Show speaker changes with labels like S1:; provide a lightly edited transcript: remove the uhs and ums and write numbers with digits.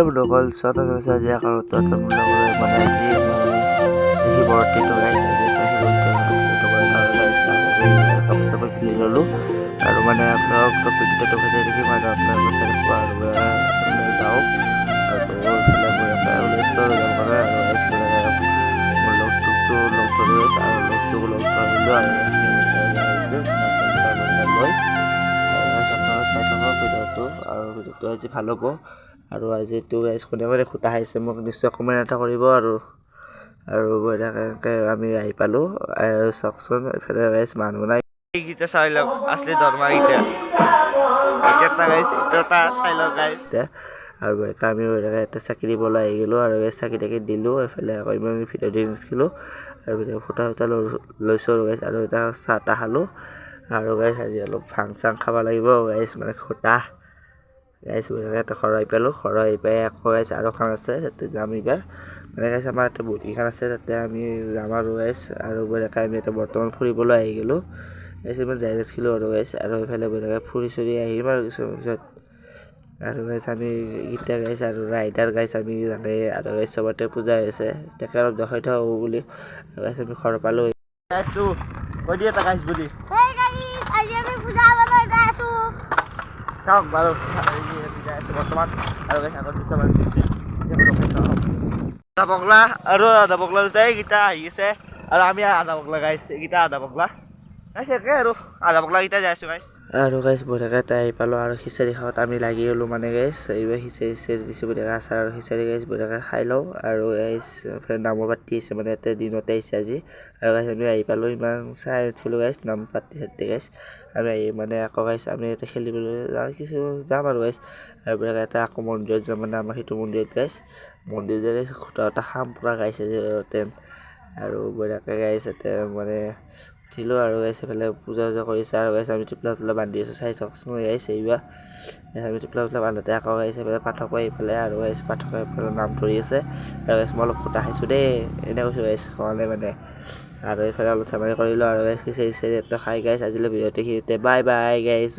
S1: বন্ধুসকল, স্বাগতম জনাইছোঁ আজি আকৌ নতুন এটা ব্লগলৈ। মানে আজি শিৱৰাত্ৰিটো গাইছ, আজি শিৱৰাত্ৰি। কাপোৰ চাপোৰ পিন্ধি ল'লোঁ আৰু মানে আপোনালোক টপিকটো দেখুৱাই থাকিম আৰু আপোনালোক চাই থাকিব। আৰু যাওঁ আৰু এইফালে মই ওলাইছোঁ আৰু যাব কাৰণে। আৰু মোৰ লগটোকতো লগ ধৰোঁ আৰু লগটোকো লগ ধৰিলোঁ আৰু লৈ আপোনালোকে চাই থাকক ভিডিঅ'টো আৰু ভিডিঅ'টো আজি ভাল হ'ব। আৰু আজিতো গাইছ, কোনে কোনে খুটা খাইছে মোক নিশ্চয় কমেণ্ট এটা কৰিব। আৰু আৰু এনেকৈ আমি আহি পালোঁ। আৰু চাওকচোন, এইফালে গাইছ মানুহ নাই। এইকেইটা চাই লওক, আচলি দৰমহাকেইটা এটা গাইছ, এইটো এটা চাই লওক গাইছ। আৰু আমি এটা চাকি দিবলৈ আহি গ'লোঁ আৰু এই চাকি তাকি দিলোঁ। এইফালে আকৌ ইমান ভিডিঅ' দি নাছিলোঁ আৰু ভিডিঅ' ফটো এটা লৈছোঁ। আৰু গাইছ, আৰু এটা চাহ তাহ খালোঁ। আৰু গাইছ, আজি অলপ ভাং চাং খাব লাগিব গাইছ, মানে খুটা গাইছ। এটা ঘৰ আহি পালোঁ। ঘৰ আহি পাই আকৌ গাইছ আৰু এখন আছে, তাতে যাম এইবাৰ। মানে গাইছ, আমাৰ ইয়াতে বহুতকেইখন আছে, তাতে আমি যাম আৰু গাইছ। আৰু বঢ়িয়াকৈ আমি এতিয়া বৰ্তমান ফুৰিবলৈ আহি গ'লোঁ গাইছ, ইমান যাই নাছিলোঁ। আৰু গাইছ, আৰু এইফালে বঢ়িয়াকৈ ফুৰি চুৰি আহিম আৰু কিছুমান পিছত। আৰু গাইছ, আমি এতিয়া গাইছ আৰু ৰাইডাৰ গাইছ, আমি জানে। আৰু গাইছ, চবতে পূজা হৈ আছে, তাকে অলপ দেখাই থওঁ বুলি। আৰু গাইছ, আমি ঘৰ পালোঁ। আছোঁ কৈ দিয়ে এটা গাইছ বুলি।
S2: Hey guys, আজি আমি পূজা চাবলৈ যাই আছো।
S1: চাওক বাৰু, যাই আছোঁ বৰ্তমান। আৰু গাইছ, আগত দুটামান দিছে আধা পগলা আৰু আধা পগলা দুটাই এইকেইটা আহি আছে। আৰু আমি আধা পগলা গাইছ, এইকেইটা আধা পগলা গাইছ, একে আৰু আধা পগলা কেইটা যাই আছোঁ গাইছ। আৰু গাইছ, বঢ়িয়াকৈ এটা আহি পালোঁ আৰু খিচাৰি খাওঁত আমি লাগি গ'লোঁ। মানে গাইছ, এইবাৰ খিচাৰি চিচাৰি দিছোঁ বঢ়িয়াকৈ, আচাৰ আৰু খিচাৰি গাইছ, বঢ়িয়াকৈ খাই লওঁ। আৰু গাইছ, নামৰ পাতি আহিছে, মানে ইয়াতে দিনতে আহিছে আজি। আৰু গাইছ, আমি আহি পালোঁ, ইমান চাই উঠিলোঁ গাইছ, নাম পাতি চাতি। গাইছ, আমি আহি মানে আকৌ গাইছ, আমি ইয়াতে খেলিবলৈ যাওঁ, কিছু যাম। আৰু গাইছ, আৰু বঢ়িয়াকৈ এটা আকৌ মন্দিৰত যাম, মানে আমাৰ সেইটো মন্দিৰত গাইছ। মন্দিৰত যাই গাইছ খুটা এটা খাম পূৰা গাইছ আজি টেন। আৰু বঢ়িয়াকৈ গাইছ, ইয়াতে মানে উঠিলোঁ। আৰু গাইছ, এইফালে পূজা চূজা কৰিছে। আৰু গাইছ, আমি টোপোলা চোপলা বান্ধি আছোঁ, চাই থাকচোন গাইছ। এইবাৰ আমি টোপোলা চোপলা বান্ধোতে আকৌ গাইছ, এইফালে পাঠকো আহি পালে। আৰু গাইছ, পাঠকে এইফালে নাম ধৰি আছে। আৰু গাইছ, মই অলপ খুটা খাইছোঁ দেই, এনে কৈছোঁ গাইছ, খোৱা নাই মানে। আৰু এইফালে অলপ ধেমালি কৰিলোঁ। আৰু গাইছ, খিচিৰি চিচিৰি এটা খাই গাইছ, আজিলৈ ভিডিঅ'টো এইখিনিতে। বাই বাই গাইছ।